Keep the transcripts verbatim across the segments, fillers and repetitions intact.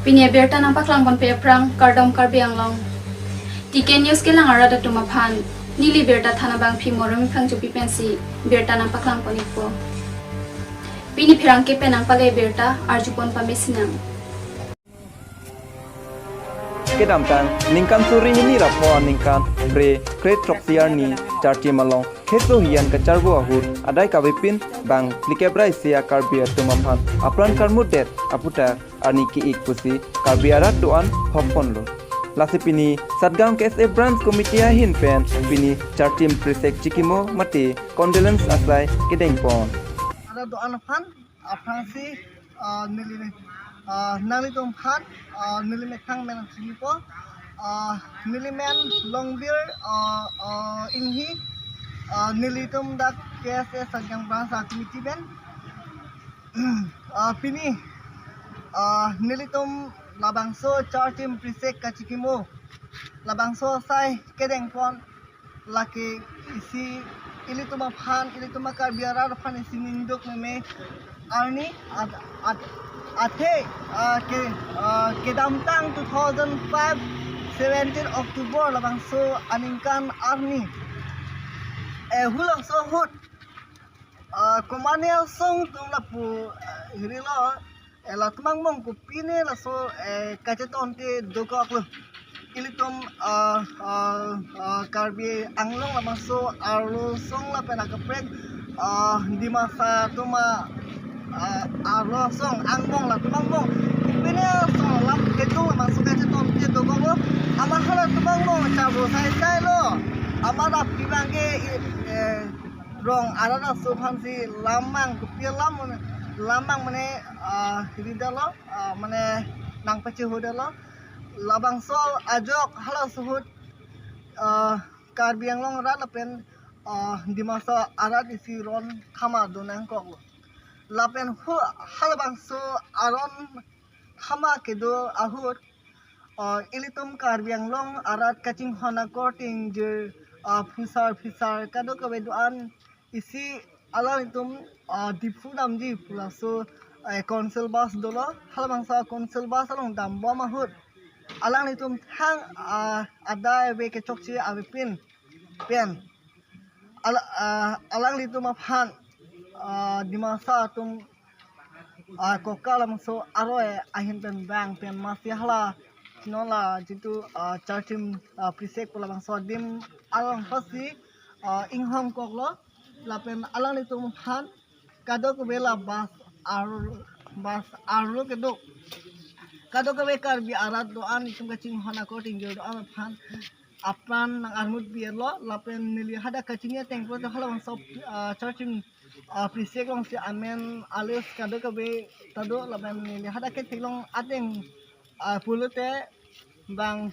Pini abirta nangpaklang ponpe aphrang, kardom Karbi Anglong. T K News kelang arat atum aphan neli birta than abangpi Moremi Phangchopi pensi birta nangpaklang pon-ikpo. Pini pherangke pen nangpale birta arjupon pamesinang. Kedamtang ningkan suri hini ra pho aningkan Phre kre throksi arni Charchim along Kheso Hiyan kacharbo ahut adai kavepin bang phlikep ra isi a-Karbi atum aphan apran karmutdet aputhak arni ki-ik pusi Karbi arat do-an hok ponlo. Lasi pini Satgaon K S A Branch Committee ahin pen pini Charchim Prisek chikimo mate condolence asai kedeng pon. Arat do-an aphan aphrangsi, ah, neli, ah, nanglitum aphan, ah, neli methang pen chinipo, ah, neli men Longbir, ah, ah, Inghi, ah, nelitum dak K S A Satgaon Branch a-committee pen, ah, pini, ah, nelitum labangso Charchim Prisek kachikimo labangso asai kedeng pon, lake isi ilitum aphan, ilitum a-Karbi arat aphan isi ningduk meme arni at, at, athe, ah, ke, ah, kedamtang two thousand five, seventeen October labangso aningkan arni, eh, halabangso ahut, ah, komane asong atum lapu, ah, hirilo, eh, latum angbong kopine laso, eh, kachetonte dokoklo. Ilitum, ah, ah, ah, Karbi Anglong labangso arlo asong lapen akaprek, ah, Dimasa atum a, ah, arlo asong angbong latum angbong kopine asong lam ketung labangso kachetonte dokoklo. Amat halatum angbong charbo sai sailo. Amat aphi abangke, eh, rong arat aso aphansi lamang kopi lam, lamang mane, ah, ridetlo, ah, mane nangpachehodetlo. Labangso ajok halaso ahut, ah, Karbi Anglong arat lapen, ah, Dimasa arat isi ron khama do nangkoklo. Lapen hu halabangso aron khama kedo ahut, ah, ilitum Karbi Anglong arat kachinghon akorte jir, ah, phusar phisar kadokave do-an isi alanglitum, ah, Diphu damji pu laso, eh, council bus dolo, halabangso council bus along dambom ahut alanglitum thang, ah, adai ave kechokche avepin pen ala, ah, alanglitum aphan, ah, Dimasa atum, ah, koka labangso aroi ahin pen bang pen masi hala non la jitu, ah, Charchim, ah, Prisek pu labangso adim along aphansi, ah, inghongkoklo lapen alanglitum aphan kadokave la bus ar, bus arlo kedo, kadokave Karbi arat do-an itum kachinghon akorte jir do-an aphan apran nang-armut birlo lapen neli hadak kachini ateng pulote halabangso, ah, Charchim, ah, Prisek alongsi amen a-list kadokave ta do lapen neli hadak ketheklong ateng, ah, pulote bang,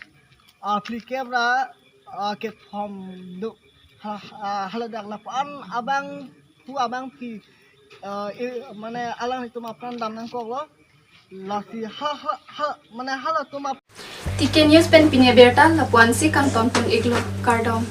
ah, phlikep ra, ah, kethom do. Ha, ah, haladak lapu-an abangphu abangpi, ah, i, mane alanglitum apran dam nangkoklo. Lasi ha, ha, ha, mane halatum ap- T K News pen pini abirta lapu-ansi kangton pon-iklo, kardom.